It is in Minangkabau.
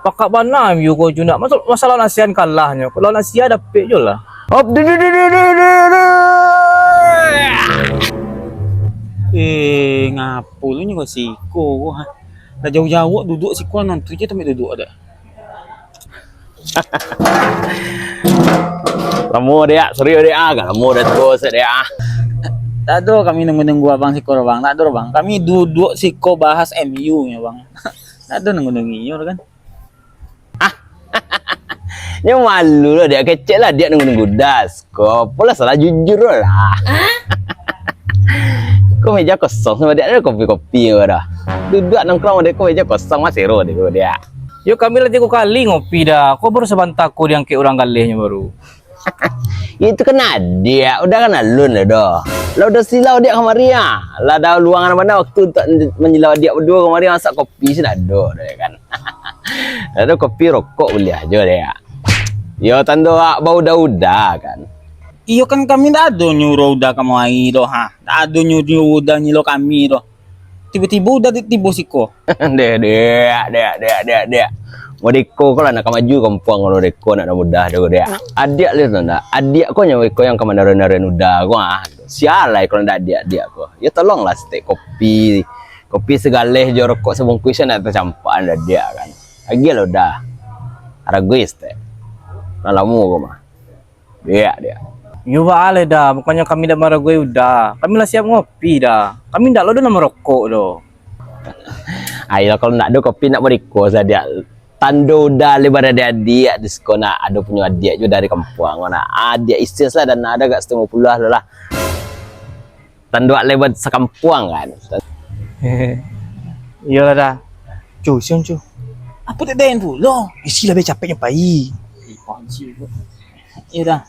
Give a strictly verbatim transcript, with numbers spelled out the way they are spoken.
Pakak bana M U ko, Jun, nak. Maso-, masalah nasihan kalahnyo. Kalau nasihan dapek jo lah. Hop, du, du, du. Eh, ngapo lu nyo ka siko ko, ha? Lah jauah-jauah duduak siko, nanti je tampek duduak dah. Lamo, Dek, ah. Sorry, Dek, ah. Agak lamo dah tu, Dek, ah. Tak ado kami nunggu-nunggu abang siko, Bang. Tak ado, Bang. Kami duduak siko bahas M U nyo, Bang. Tak ado nunggu-nunggu inyo kan. Nyo malu lah, Dek. Kecek lah, Dek, nunggu-nunggu das. Ko, apolah salah, jujur lah. Ko meja kosong samo Dek, ado kopi-kopi ko dah. Duduak nongkrong Dek, ko meja kosong, masih ro Dek, ko Dek. Yo, kami lah tigo kali ngopi dah. Ko baru sabanta ko diangkek urang galehnyo baru. Itu kan adiak, udah kan alun lah doh. Lah udah silau adiak kamari ah. Lah ado luangan bana waktu untuak manyilau adiak baduo kamari, masak kopi sih dak ado doh, ya kan. Ado kopi rokok buliah jo dek. Yo tando awak bauda-uda kan. Iyo kan kami dak ado nyuruah uda kamari doh ha. Dak ado nyuruah uda nyilo kami doh. Tibo-tibo uda tibo siko. Dek, dek, dek, dek, dek, dek. Modeko ko lah nak ka maju kampuang kalau deko nak mudah doh dek. Adiak lihat tu ndak? Adiak ko nyo iko yang ka mandaruan-daruan uda ko ah. Sialai kalau ndak adiak-adiak ko. Yo tolonglah setek kopi. Kopi segaleh jo rokok sebungkuih se ndak tacampak ndak adiak kan. Agiah lah uda. Aragois teh. Lah lamo ko mah. Diak, diak. Iyo baa lai da, bukannyo kami dak maragoi uda. Kami lah siap ngopi da. Kami ndak lo do nak marokok do. Ayolah kalau ndak do kopi nak mariko sa diak. Tando uda lai baradiak-adiak di siko nak ado punyo adiak juo dari kampuang nak. Adiak isis lah dan ado agak satangah puluah lo lah. Tanduak lebar sakampuang kan. Iyolah dah. Cu, siang cu. Apo dek den pulo? Isi lah be capek nyo pai. Iyo dah.